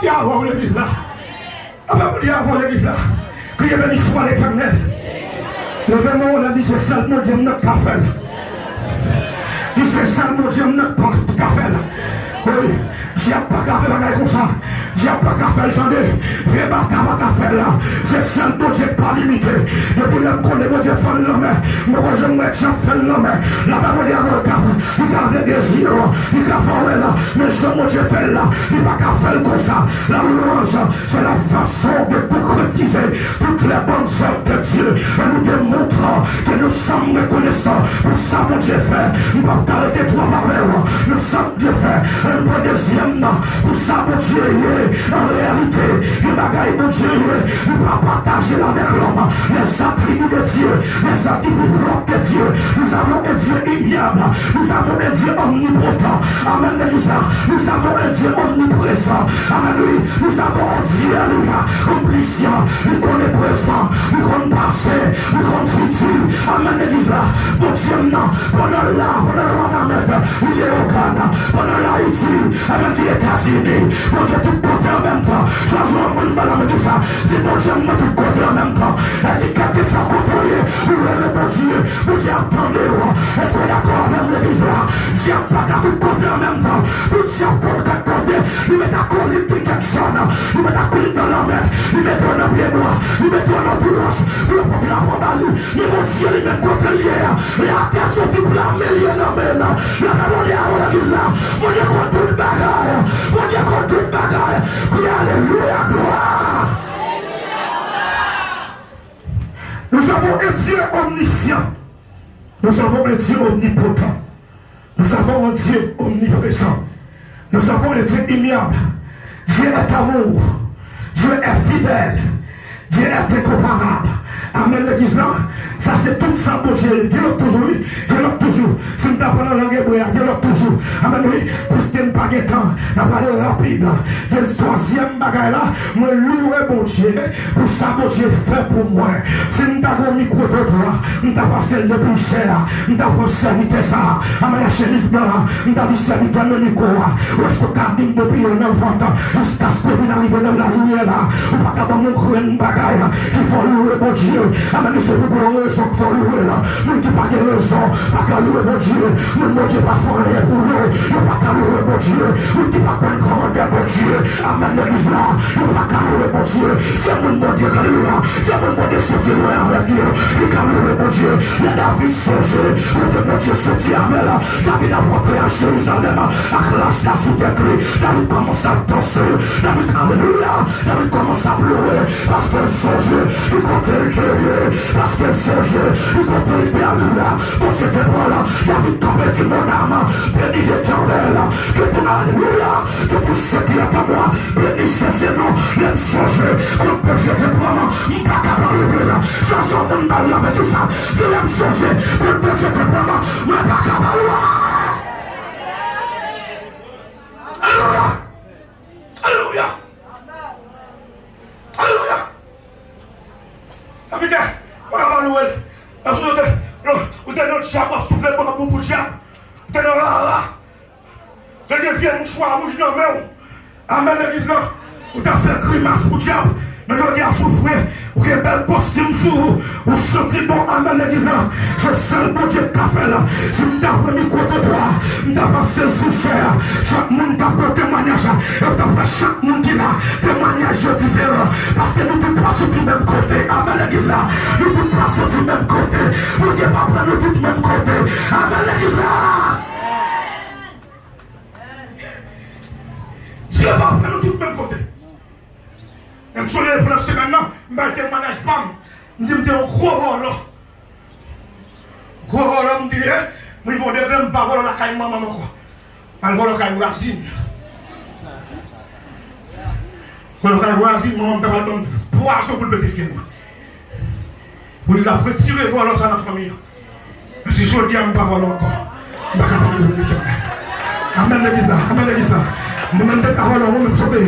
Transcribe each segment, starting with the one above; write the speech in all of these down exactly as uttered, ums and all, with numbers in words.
Di avè w legliz la. Ann Bondye avè w legliz la. Kriye, beni swa Letènèl. Leve men w anlè, di se sèl Bondye m nan k ka fè l. Di se sèl Bondye m nan k pa, ki ka fè l. Wi, dyab pa ka fè bagay konsa. Dyab pa ka fè l, tande. Vye baka pa ka fè l la. Se sèl Bondye k pa limite. Depi lè m konnen Bondye fè l lanmè, m poko janm wè dyab fè l lanmè. Lapè Bondye avè w, li ka, li ka avègle zye w, li ka fè w wè l, men jan Bondye fè l la, li pa ka fè l konsa. La louange, c'est la façon de concrétiser toutes les bonnes œuvres de Dieu. Et nous démontrons que nous sommes reconnaissants pour ça Bondye fè. M p ap ka rete twa pa wè w nan sa Bondye fè. E m pran dezyèm nan pou sa Bondye ye. An reyalite, gen bagay Bondye ye, li pa pataje l avèk lòm. Les attributs de Dieu, les attributs propres de Dieu. Nous avons un Dieu immuable. Nous avons un Dieu omnipotent. Amen, legliz la. Nous avons un Dieu omniprésent. Amen, wi. Nous avons un Dieu, alelouya, omniscient. Li konn prezan, li konn pase, li konn fiti. Amen, legliz la. Bondye m nan, pandan l la, pandan l Wanament, li Leyogàn, pandan l Ayiti, amen, li Etazini. Bondye tout kote an menm tan. Jodi a, moun ba la, men di sa. Di Bondye m nan tout kote an menm tan. E di kèlkeswa kote w ye, ou rele Bondye. Bondye ap tande w. Èske w dakò avè m, legliz la? Dyab pa ka tout kote an menm tan. Pou dyab konn kèk kote, li met akolit li kèk zòn, li met akolit nan lanmèt, li met yo nan pyebwa, li met yo nan branch, pou yo pote la pran ba li. Men Bondye li menm kote l ye a, e atè soti pla, men l ye nan men l. Lapè Bondye avè w legliz la. Bondye konn tout bagay. Bondye konn tout bagay. Kriye alelouya, glwa. Nous avons un Dieu omniscient. Nous avons un Dieu omnipotent. Nous avons un Dieu omniprésent. Nous avons un Dieu immuable. Dieu est amour. Dieu est fidèle. Dieu est incomparable. Amen, legliz la. Sa se tout sa Bondye ye. Gen lòt toujou, wi. Gen lòt toujou. Si m ta pale an lang ebre a, gen lòt toujou. Amen, wi. Piske n pa gen tan, n a pale rapid. Gen twazyèm bagay la, mwen louwe Bondye. Pou sa Bondye fè pou mwen. Si m ta gen yon mikwo twotwa, m ta pase l depi chè a, m ta pran sèvitè sa a, a mwen chemiz blan an, m ta di sèvitè men mikwo a. Ou èske w ka di m depi yon anvan tan jiskaske w vin arive nan lari a la, ou pa ka ban m yon grenn bagay ki fè w louwe Bondye? Amen, se pou yon rezon k fè w louwe l. Moun ki pa gen rezon pa ka louwe Bondye. Moun Bondye pa fè anyen pou yo, yo pa ka louwe Bondye. Moun ki pa konn grandè Bondye, amen, legliz la, yo pa ka louwe Bondye. Se moun Bondye, alelouya, se moun Bondye soti lwen avèk yo ki ka louwe Bondye. Lè David sonje kote Bondye soti avè l, David ap rantre a Jerizalèm ak lach la sou tèt li. David kòmanse ap danse. David, alelouya, David kòmanse ap louwe, paske l sonje ki kote l te ye, paske l sonje ki kote l te ale la. Bondye te pran l. David kanpe, di, mon âme, bénis l'Éternel. Que tout, alelouya, que tout ce qui est en moi bénisse son nom. Lè m sonje kot Bondye te pran m, m pa ka pa louwe l. Jan yon moun ba l la, men di sa. Di, lè m sonje kot Bondye te pran m, mwen pa ka pa louwe. Alelouya! Alelouya! Alelouya! David, mwen pa louwe l. Paske ou te, ou te nan dyab, w ap soufle banbou pou dyab. Ou te nan rara. Ou te gen vye mouchwa wouj nan men w. Amen, legliz la. Ou t ap fè grimas pou dyab. Men jodi a, soufri. Ou gen bèl kostim sou ou. Ou santi bon, amen, legliz la. Se sèl Bondye k ka fè l. Si m ta pran mikwo twotwa a, m ta pase l sou chè a. Chak moun t ap pran temwayaj la. E w t ap wè chak moun ki la, temwayaj yo diferan. Paske nou tout pa soti menm kote. Amen, legliz la. Nou tout pa soti menm kote. Bondye pa pran nou tout menm kote. Amen, legliz la. Dye pa pran nou tout menm kote. Men m sonje pandan semèn nan, m bay temwayaj pa m. M di m te yon gwo vòlò. Gwo vòlò m te ye, m rive yon degre m pa vòlò lakay manman m ankò. M al vòlò kay vwazin. Vòlò kay vwazin, manman m ta pral ban m pwazon pou l pete fyèl mwen. Pou li t ap retire vòlò sa nan fanmi an. Men si jodi a m pa vòlò ankò, m pa ka pale pou Letènèl. Amèn legliz la, amèn legliz la. Mwen menm te ka vòlò, mwen menm sote.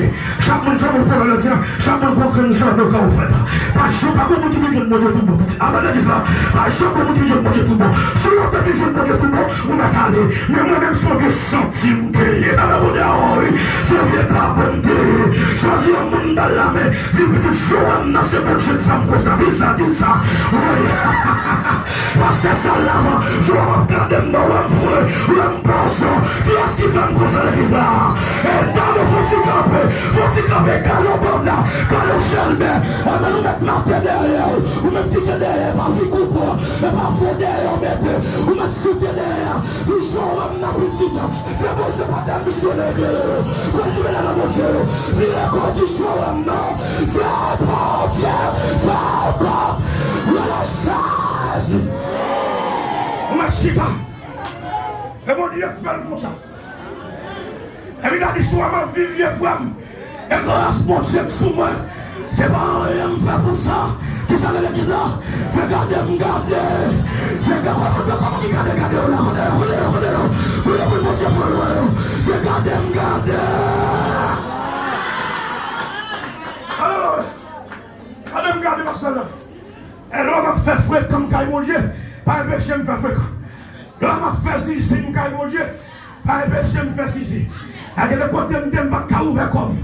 Chak moun, chak moun pran lè di a, chak moun gon grenn jan nou ka ofèt. Pa janm pa gon moun ki vin jwenn Bondye tou bon. Amèn legliz la. Pa janm gon moun ki vin jwenn Bondye tou bon. Si w te vin jwenn Bondye tou bon, ou mèt ale. Men mwen menm se yon vye santi m te ye. Amèn Bondye a wi. Se yon vye pa bon m te ye. Bal la men, di pitit, jou wè m nan se Bondye k fè m konsa, di sa, di sa. Pastè Sal la, jou wè m ap gade m nan, wè m fre, wè m pòsyon. Kiyès ki fè m konsa legliz la? E dam, fò ti kanpe, fò ti kanpe, kalo banda, kalo chèlbè. Enben nou mèt mate dèyè w, ou menm ki gen dèyè pa pik ou pran, e pa fo dèyè w mete, ou mèt soute dèyè a. Di jou wè m nan pitit. Se Bondye pa tèl misyonè eklere yo. Pral libere nan Bondye yo. Vire kò di jou wè m nan. Se Bondye. Fè kò. Rele Jezi. Ou mèt chita. E Bondye k fè l konsa. Epi l a di jou wè m ap viv vye frè m. E gras Bondye k sou mwen. Se pa anyen m fè pou sa. Kisa rele legliz la? Se gade m gade. Se gade, kòman, kòman ki gade, gade yo la? Kote yo, kote yo, kote yo? Kote pou Bondye pran lwen yo? Se gade m gade. Alelouya. Gade m gade pastè la. E lè m ap fè frekan m kay Bondye, pa enpeche m fè frekan. Lè m ap fè zizi m kay Bondye, pa enpeche m fè zizi. A gen de kote m te, m pa t ka ouvè kò m.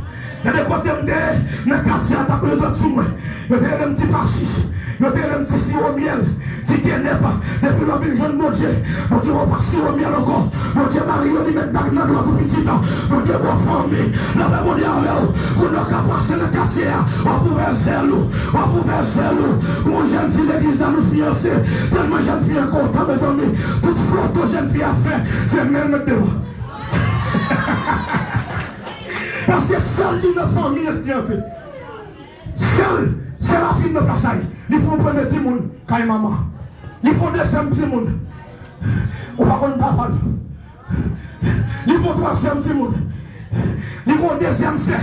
Gen de kote m te, nan katye a t ap ret sou mwen. Yo te rele m ti pachich. Yo te rele m ti siwo myèl, ti kenèp. Depi lè w vin jwenn Bondye, Bondye ba w pa siwo myèl ankò. Bondye mari yo, li met bag nan dwèt ou pitit. Bondye ba w fanmi. Lapè Bondye avè w. Kounye a w ka pase nan katye a, w ap ouvè zèl ou. W ap ouvè zèl ou. Gon jèn fi legliz la, nou fiyanse. Tèlman jèn fi an kontan, mezanmi. Tout foto jèn fi a fè, se men l met devan. Paske sèl li nan fanmi an k fiyanse. Sèl, sèl a fin nan plas a li. Li fè yon premye timoun kay manman. Li fè yon dezyèm timoun. Ou pa konn papa l. Li fè yon twazyèm timoun. Li gen yon dezyèm sè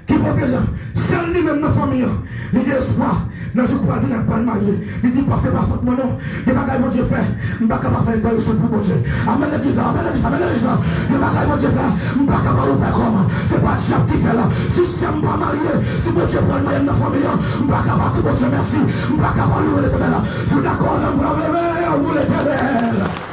ki fè yon dezyèm. Sèl li menm nan fanmi an, li gen espwa. Nan jou k pral vini, l pral marye. Li di, "Pastè, pa fòt mwen non. Gen bagay Bondye fè, m pa ka pa fè entèvansyon pou Bondye." Amèn, legliz la, amèn, legliz la, amèn, legliz la. Gen bagay Bondye fè, m pa ka pa ouvè kò m. Se pa dyab ki fè l. Si sè m pa marye, si Bondye pran mwen nan fanmi an, m pa ka pa di Bondye mèsi. M pa ka pa louwe Letènèl. Si w dakò, lève w pou Letènèl.